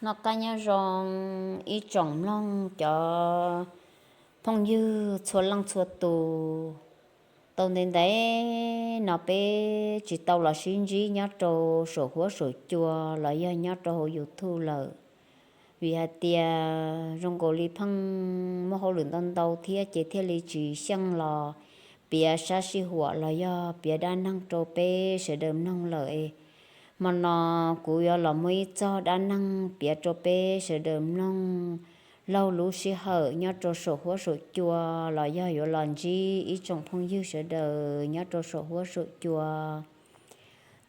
Noj qab nyob zoo ib tsoom mloog cov phooj ywg txhua leej txhua tus. Tau ntev ntev no peb tsis tau los sib ntsib nyob rau saum huab saum cua los yog nyob rau hauv YouTube lawm, vim hais tias zoo nkaus li pheej muaj hauj lwm ntau ntau thiab ces thiaj li tsis xyeej los piav sab sij huam los yog piav dab neeg rau peb sawv daws mloog lawm. Hmo no kuv yuav los muaj ib txog dab neeg piav rau peb sawv daws mloog laug lub sij hawm nyob rau saum huab saum cua los yog yuav los ntsib ib tsoom phooj ywg sawv daws nyob rau saum huab saum cua.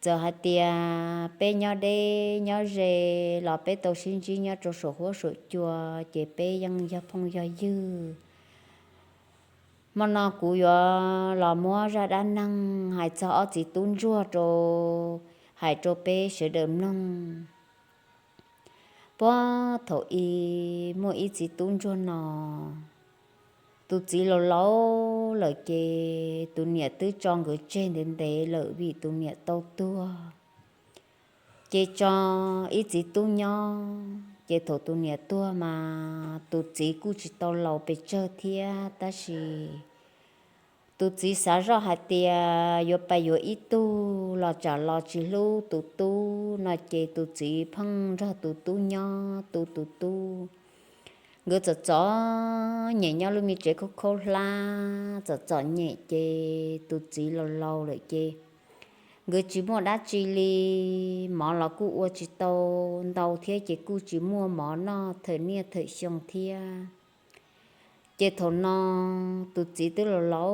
Txawm hais tias peb nyob deb nyob ze los peb tau sib ntsib nyob rau saum huab saum cua, ces peb yeej yog phooj yog ywg. Hmo no kuv yuav los muab zaj dab neeg hais txog ob txiv tub ntsuag rau, hais rau peb sawv daws mloog. Puag thaum ub muaj ib txiv tub ntsuag no, tus txiv laus laus lawm ces tus niam twb tso nkawd tseg ntev ntev lawm vim tus niam tau tuag. Ces tso ib txiv tub nyob, ces thaum tus niam tuag mas tus txiv kuj tsis tau laus pes tsawg thiab tab sis tus txiv xav zoj hais tias yuav pais yuav ib tug los tsam los tsis hlub tus tub no ces tus txiv pheej nrog tus tub nyob tu tus tub. Nkawd txom txom nyem nyob lub me tsev khaub khaub hlab txom txom nyem ces tus txiv laus laus lawm ces nkawd tsis muaj dab tsi li, mov los kuj ua tsis tau ntau thiab ces kuj tsis muaj mov noj thawm niaj thawm xyoo thiab. Ces thaum no tus txiv twb laus laus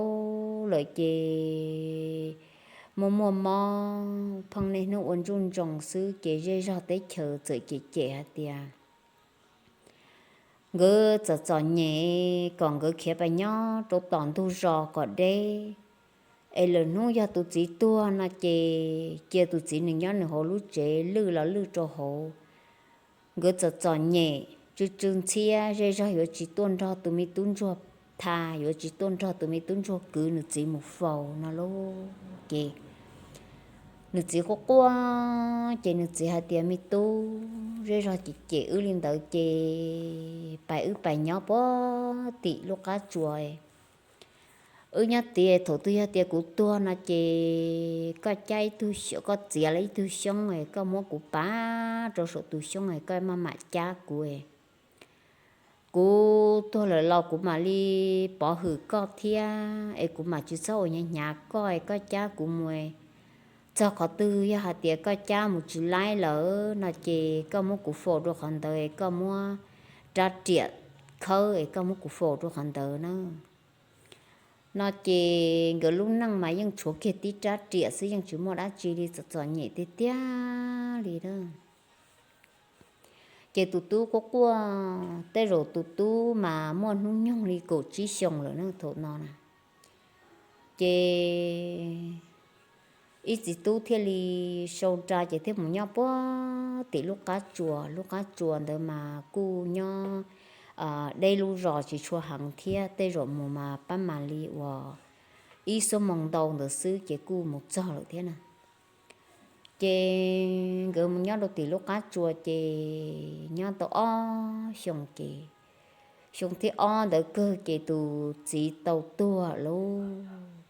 lawm ces muaj muaj mob pheej niaj hnub ua ntsuj ntsoos xwb ces zej zog teb chaws txawm cem cem hais tias nkawd txom txom nyem kom nkawd khiav pais nyob rau tom ntug zos kom deb, es lwm hnub yog tus txiv tuag no ces cia tus txiv nws nyob nws hauv lub tsev lwj los lwj rau hauv. Nkawd txom txom nyem tsw tsw ntxhiab zej zog yuav tsis tuaj nrog tus me tub ntsuag tha, yuav tsis tuaj nrog tus me tub ntsuag kwv nws txiv mus faus no lauj. Ces nws txiv quaj quaj ces nws txiv hais tias me tub, zej zog ces cem wb li ntawd ces pais wb pais nyob puag tim lub qab tsuas. Wb nyob tid thaum twg yog tias kuv tuag no ces koj cab ib tug, koj txiav lawm ib tug xyoob es koj muab kuv pav rau saum tus xyoob es koj maj mam cab kuv. Kuv tuag lawm los kuv mam li pov hwm koj thiab es kuv mam tsis txhob ua hnyav hnyav koj es koj cab kuv mus. Txog qhov twg yog hais tias koj cab mus tsis laib lawm no ces koj muab kuv faus rau qhov ntawd es koj muab rab riam khawb es koj muab kuv faus rau qhov ntawd na. No ces nkawd lub neej mas yeej tshuav kiag tib rab riam xwb, yeej tsis muaj dab tsi li, txom txom nyem tiag tiag li a. Ces tus tub quaj quaj, tej zaum tus tub mas muaj hnub nyoog li kaum tsib xyoos lawm na thaum no na. Ces ib txiv tub thiaj li sau nra ces thiaj mus nyob puag tim lub qab tsuas. Lub qab tsuas ntawd mas kuj nyob deb lub zos tsis tshua heev thiab, tej zaum mus mas pab mam li uas ib xuab moos ntau ntawd xwb ces kuj mus txog lawm thiab na. Ces nkawd mus nyob rau tim lub qab tsuas ces nyob tau ob xyoos ces xyoo thib ob ntawd kawg ces tus txiv tau tuag lauj.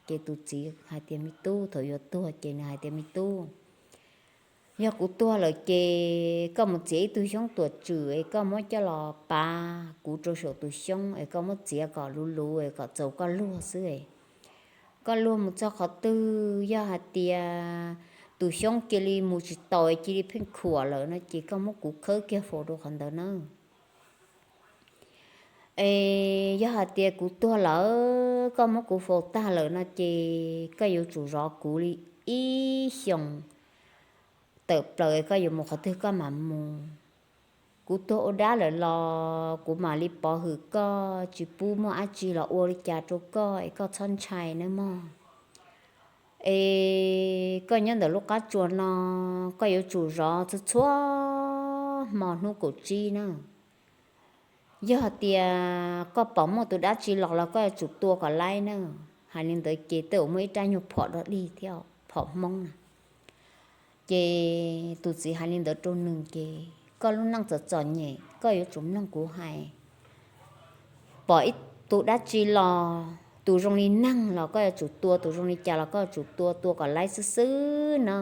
Ces tus txiv hais tias me tub, thaum yuav tuag ces nws hais tias me tub, yog kuv tuag lawm ces koj mus txiav ib tug xyoob tuam tswm es koj muab coj los pav kuv rau saum tus xyoob es koj muab txiav kom luv luv es kom txaus koj luag xwb. Koj luag mus txog qhov twg yog hais tias tus xyoob cia li mus tsis taus cia li pheej khuam lawm no ces koj muab kuv khawb kiag faus rau qhov ntawd na. Es yog hais tias kuv tuag lawm koj muab kuv faus tag lawm no ces koj yuav tsum zov kuv li ib xyoos tawm plaws, koj yuav mus qhov twg koj mam mus. Kuv tuag ua dab lawm los kuv mam li pov hwm koj, tsis pub muaj dab tsi los ua li cas rau koj es koj txhob ntshai nawb mog. Es koj nyob ntawm lub qab tsuas no, koj yuav tsum zov txhua txhua hmo hnub kaum tsib na. Yog hais tias koj pom muaj tus dab tsi los los koj yuav tsum tua kom laib na. Hais li ntawd ces tej uas muaj ib rab nyuag phom dog dig thiab phom hmoob na. Ces tus txiv hais li ntawd rau nws ces koj lub neej txom txom nyem koj yuav tsum mloog kuv hais. Pom ib tus dab tsi los, tus zoo li neeg los koj yuav tsum tua, tus zoo li cas los koj yuav tsum tua, tua kom laib xwb xwb no.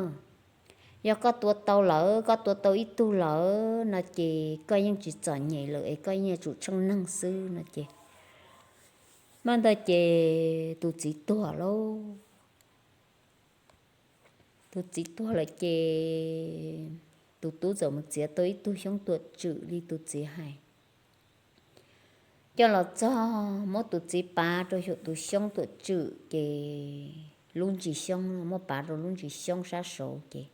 Yog koj tua tau lawm, koj tua tau ib tug lawm no ces koj yeej tsis txom nyem lawm es koj yeej yuav tsum tsheej neeg xwb no ces maj ntawd ces tus txiv tuag lauj. Tus txiv tuag lawm ces tus tub txawm mus txiav tau ib tug xyoob tuam tswm li tus txiv hais. Coj los txog muab tus txiv pav rau xyuam tus xyoob tuam tswm ces lub ntsis xyoob, muab pav rau lub ntsis xyoob sab saud ces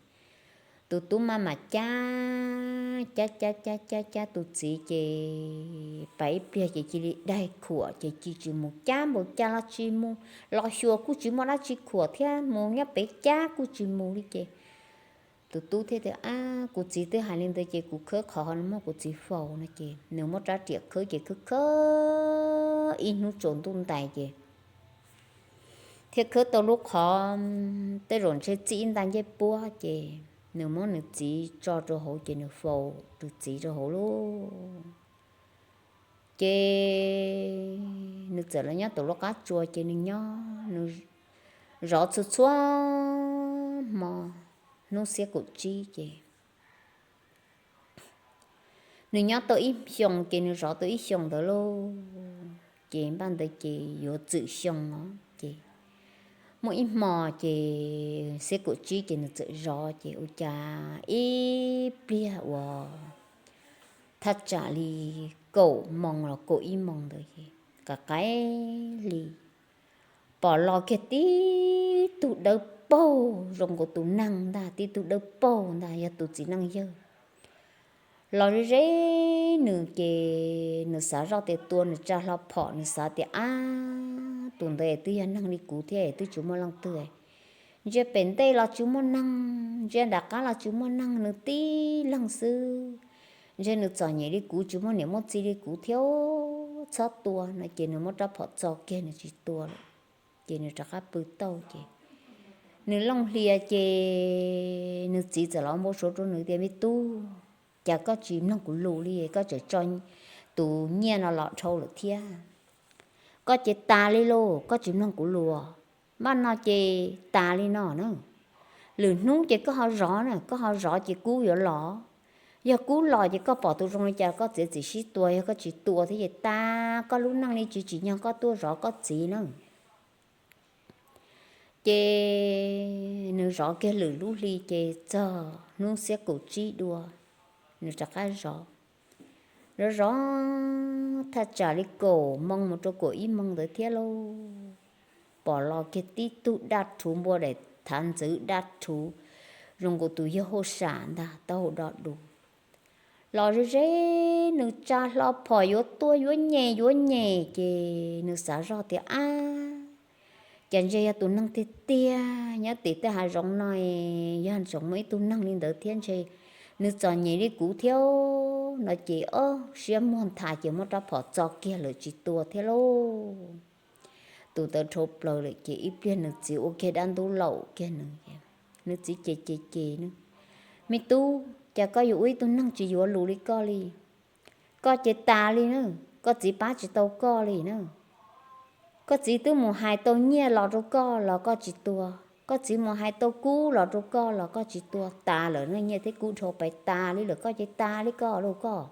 tus tub maj mam cab cab cab cab cab cab tus txiv ces pav ib pliag ces cia li daig khuam ces cia tsis mus, cab npaum cas los tsis mus, los xyuas kuj tsis muaj dab tsi khuam thiab, mus nyob pem cab kuj tsis mus li ces tus tub thiaj tias, Ab, kuv txiv twb hais li ntawd ces kuv khawb qhov no muab kuv txiv faus no ces nws muab rab riam khawb ces khawb khawb ib hnub tsaus ntuj ntais ces thiaj khawb tau lub qhov tej zaum ntshe txij ib nta ncej puab ces nws muab nws txiv tso rau hauv ces nws faus tus txiv rau hauv lauj. Ces nws txawm los nyob tom lub qab tsua ces nws nyob nws zov txhua txhua hmo hnub xiab kaum tsib ces nws nyob tau ib xyoos ces nws zov tau ib xyoos ntawd lauj. Ces npaj ntawd ces yuav txwm xyoo os ces muaj ib hmo ces xiab kaum tsib ces nws txawm zov ces ua cas ib pliag uas thaj tsam li kaum moos los kaum ib moos ntawd ces qab qaib li pom los kiag tib tug dawb paug zoo nkaus tus neeg ntag, tib tug dawb paug ntag yog tus txiv neej yawg los ze ze nws ces nws xav zoj tias tua, nws tsa hlo phom nws xav tias, Ab, tus ntawd twb yog neeg li kuv thiab twb tsis muaj leej twg, ntsia pem ntej los tsis muaj neeg, ntsia nram qab los tsis muaj neeg, nws tib leeg xwb. Ntshe nws txom nyem li kuv, tsis muaj niam muaj txiv li kuv thiab, txhob tua no ces nws muab rab phom txo kiag nws tsis tua lawm. Ces nws rov qab pw tauj ces nws looj hlias ces nws txiv txawm los npau suav rau nws tias, Me tub, cas koj tsis mloog kuv lus li, koj tseem tso tus nyiaj no los dhau lawm thiab? Koj ces tas li lauj, koj tsis mloog kuv lus, npaj no ces tas li no na. Lwm hnub ces koj ho zov na, koj ho zov ces kub yuav los. Yog kub los ces koj pom tus zoo li cas koj txiav txim sib tua, yog koj tsis tua thiab ces tas koj lub neej li, tsis tsim nyog koj tuaj zov koj txiv na. Ces nws zov kiag lwm lub hli ces txog hnub xiab kaum tsib dua, nws rov qab zov. Zov zov thaj tsam li kaum moo mus rau kaum ib moo ntawd thiab lauj, pom los kiag tib tug daj rhuv npua daim thav ntxwv daj rhuv zoo nkaus tus yawg hauj sam ntag, taub hau do du. Los ze ze, nws tsa hlo phom yuav tua yuav nyem yuav nyem ces nws xav zoj tias, Ab, cas ntshe yog tus neeg tiag tiag nyob tim tej hav zoov no, yog tseem muaj ib tug neeg li ntawd thiab ntshe nws txom nyem li kuv thiab no ces ob siab muag nthav ces muab rab phom txo kiag lawm tsis tua thiab lauj. Tus ntawd dhau plaws lawm ces ib pliag nws txiv ua kiag dab ntub laum kiag nws. Nws txiv ces ces ces nws, Me tub, cas koj yuav ua ib tug neeg tsis yuav lus li koj li? Koj ces tas li na, koj txiv pab tsis tau koj li na. Koj txiv twb mus hais tau nyiaj los rau koj los koj tsis tua, koj txiv mus hais tau kub los rau koj los koj tsis tua, tas lawm na, nyiaj thiab kub dhau pais tas li lawm, koj ces tas li koj lauj koj.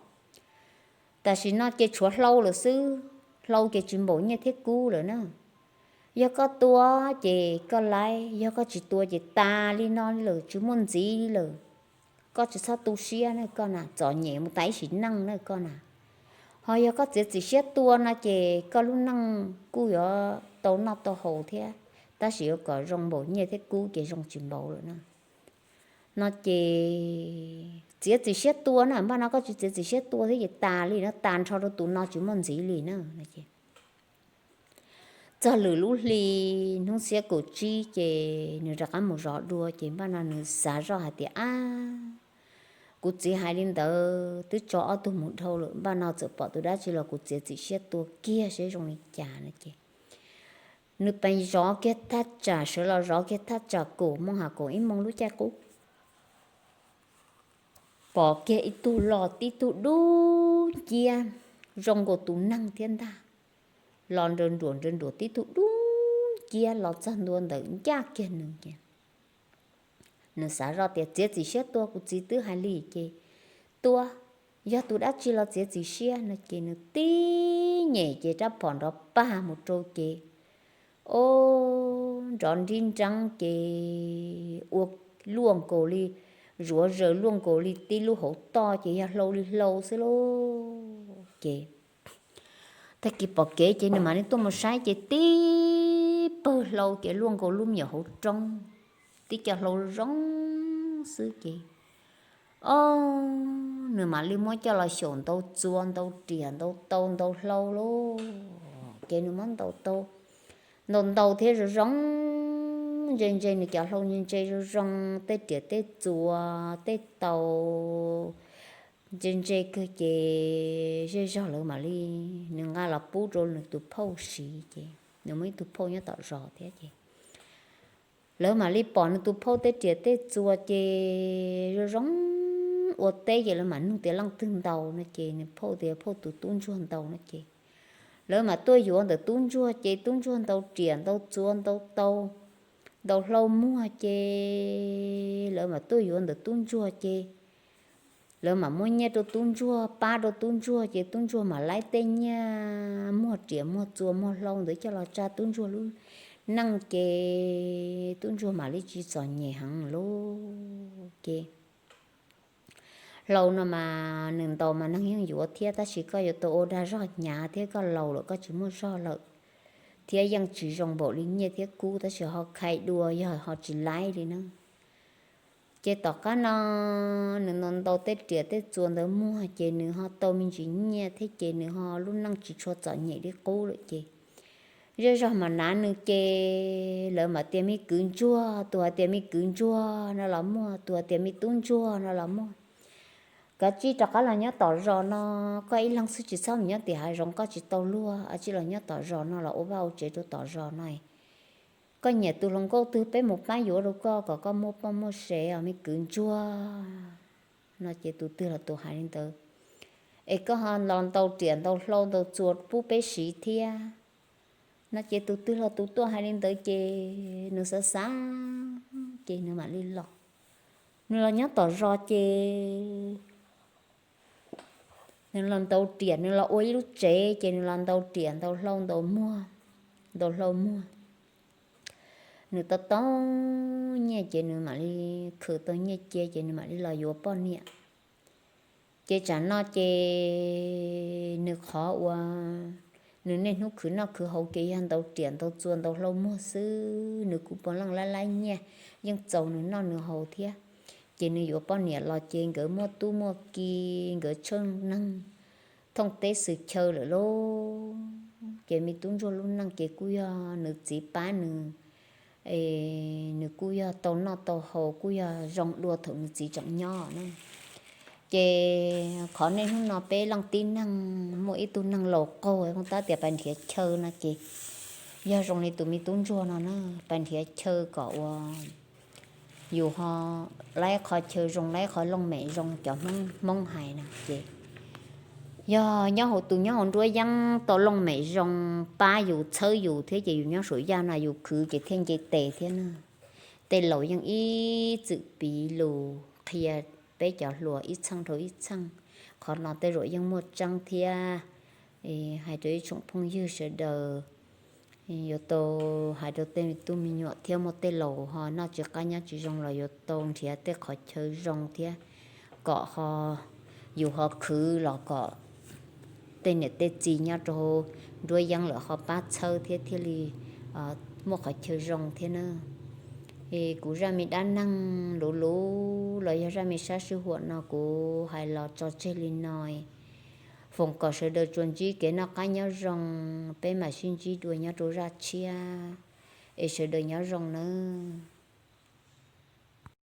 Tam sim no ces tshuav hlau lawm xwb, hlau ces tsis npaum nyiaj thiab kub lawm na. Yog koj tua ces koj laib, yog koj tsis tua ces tas li no li lawm, tsis muaj ntxiv li lawm. Koj tsis txhob tu siab na koj na, txom nyem mus tas ib sim neej na koj na. Ho yog koj txiav txim siab tua no ces koj lub neej kuj yuav tau noj tau haus thiab, tab sis yuav kom zoo npaum nyiaj thiab kub ces zoo tsis npaum lawm na. No ces txiav txim siab tua na, npaj no koj tsis txiav txim siab tua thiab ces tas li no, tas nrho rau tus no tsis muaj ntxiv li na. Txog lwm lub hli hnub xiab kaum tsib ces nws rov qab mus zov dua ces npaj no nws xav zoj hais tias, Ab, kuv txiv hais li ntawd twb tso ob tug mus dhau lawm, npaj no txawm pom tus dab tsi los kuv txiav txim siab tua kiag seb zoo li cas no ces nws peem zov kiag thaj tsam, sawv los zov kiag thaj tsam kaum moo ha kaum ib moo lub caij qub. pom kiag ib tug los tib tug dub nciab, zoo nkaus tus neeg thiab ntag. Los nrawm nruam nrawm nruam tib tug dub nciab los txog ntua ntawm ncaj kiag nws ces nws xav zoj tias txiav txim siab tua, kuv txiv twb hais li ces tua, yog tus dab tsi los txiav txim siab no ces nws tib nyem ces rab phom nrov pag mus rau ces, o, nrov nrib nreeb ces ua luaj nkaus li, zuav zaws luaj nkaus li tib lub hauv toj ces yog hlau li hlau xwb lauj. Ces tag kis pom kev ces nws mam li tuaj mus saib ces tib pawg hlau ces luaj nkaus lub me nyuam hauv roob, tib co hlau zoo xwb ces, o, nws mam li muab coj los xyaum ntau txuas ntau riam ntau tau ntau hlau lauj. Ces nws muab ntau tau ntau ntau thiab zoo zoo, ntse ntse nws cov hlau ntse ntse zoo zoo, tej riam tej txuas tej tau ntse ntse kawg ces zej zog lawv mam li, nws nqa los pub rau nws tus phauj siv ces nws muaj ib tug phauj nyob tom zos thiab ces lawv mam li pom nws tus phauj tej riam tej txuas ces zoo zoo ua teb ces lawv mam nug tias leej twg ntaus no ces nws phauj tias phauj tus tub ntsuag ntaus no ces lawv mam tuaj yuav ntawm tub ntsuag ces tub ntsuag ntau riam ntau txuas ntau tau ntau hlau muag ces lawv mam tuaj yuav ntawm tub ntsuag ces lawv mam muab nyiaj rau tub ntsuag pab rau tub ntsuag ces tub ntsuag mam laib tej nyiaj muag riam muag txuas muag hlau ntawd coj los tsa tub ntsuag lub neej ces tub ntsuag mam li tsis txom nyem heev lauj. Ces hlau no mas nws ntaus mas neeg yeej yuav thiab tab sis koj yuav tau ua dag zog hnyav thiab koj laus lawm koj tsis muaj zog lawm thiab yeej tsis zoo npaum li nyiaj thiab kub tab sis ho khai dua yog ho tsis laib li na. Ces tom qab no nws ntaus ntaus tej riam tej txuas ntawd muag ces nws ho tau me ntsis nyiaj thiab ces nws ho lub neej tsis tshua txom nyem li qub lawm ces zej zog mas nav nws ces lawv mam tias me kwv ntsuag, tus hais tias me kwv ntsuag no los muaj, tus hais tias me tub ntsuag no los muaj. Kav tsij rov qab los nyob tom zos no, koj ib leeg xwb tsis txhob mus nyob tim hav zoov koj tsis tau luag, tsij los nyob tom zos no los ua vaj ua tsev rau tom zos no. Koj nyiam tus hluas nkauj twg peb mus pab yuav rau koj kom koj muaj poj muaj sev os me kwv ntsuag no ces tus twg los tus hais li ntawd. Es koj ho los ntaus riam ntaus hlau ntaus txuas pub peb siv thiab no ces tus twg los tus tuaj hais li ntawd ces nws xav xav ces nws mam li los. Nws los nyob tom zos ces nws los ntaus riam, nws los ua ib lub tsev ces nws los ntaus riam ntaus hlau ntaus muag, ntaus hlau muag. Nws tau tau nyiaj ces nws mam li khwv tau nyiaj cia ces nws mam li los yuav poj niam. Ces tsam no ces nws qhov uas nws niaj hnub khwv noj khwv haus ces yog ntaus riam ntaus txuas ntaus hlau muag xwb, nws kuj puav leej laib laib nyiaj yeej txaus nws noj nws haus thiab. Ces nws yuav poj niam los ces nkawd muaj tub muaj ki, nkawd tsheej neeg thooj teb xwm chaw lawm lauj. Ces me tub ntsuag lub neej ces kuj yog nws txiv pab nws, nws kuj yog tau noj tau haus kuj yog zoo dua thaum nws txiv tseem nyob na. Ces qhov niaj hnub no peb leej tib neeg muaj ib tug neeg laus qaug pheej tab tias pais nrhiav chaw no ces yog zoo li tus me tub ntsuag no na, pais nrhiav chaw kom ua yus ho laib qhov chaw zoo laib qhov looj mem zoo cov Hmoob hais na ces yog nyob hauv tus nyob hauv nruab yeeb tau looj mem zoo pab yus txhawb yus thiab ces yus nyob saum yaj no yus khwv ces thiaj nce tes thiab na. Tej laus yeej ib txwm piv lus qhia peb cov hluas ib txheej dhau ib txheej. Qhov no tej zaum yeej muaj tseeb thiab. Hais rau ib tsoom phooj ywg sawv daws yuav tau hais rau tej tub me nyuam thiab muaj tej laus ho noj tsis qab nyob tsis zoo los yuav tau nrhiav tej qhov chaw zoo thiab kom ho yus ho khwv los kom tej niam tej txiv nyob rau nruab yeeb lawm ho pab txhawb thiab thiaj li muaj qhov chaw zoo thiab na. Es kuv zaj me dab neeg luv luv los yog zaj me sab sij huam no kuv hais los tso tseg li no. Foom kom sawv daws tsuas ntsib kev noj qab nyob zoo, peb mam sib ntsib dua nyob rau zaj tshiab, es sawv daws nyob zoo nawb.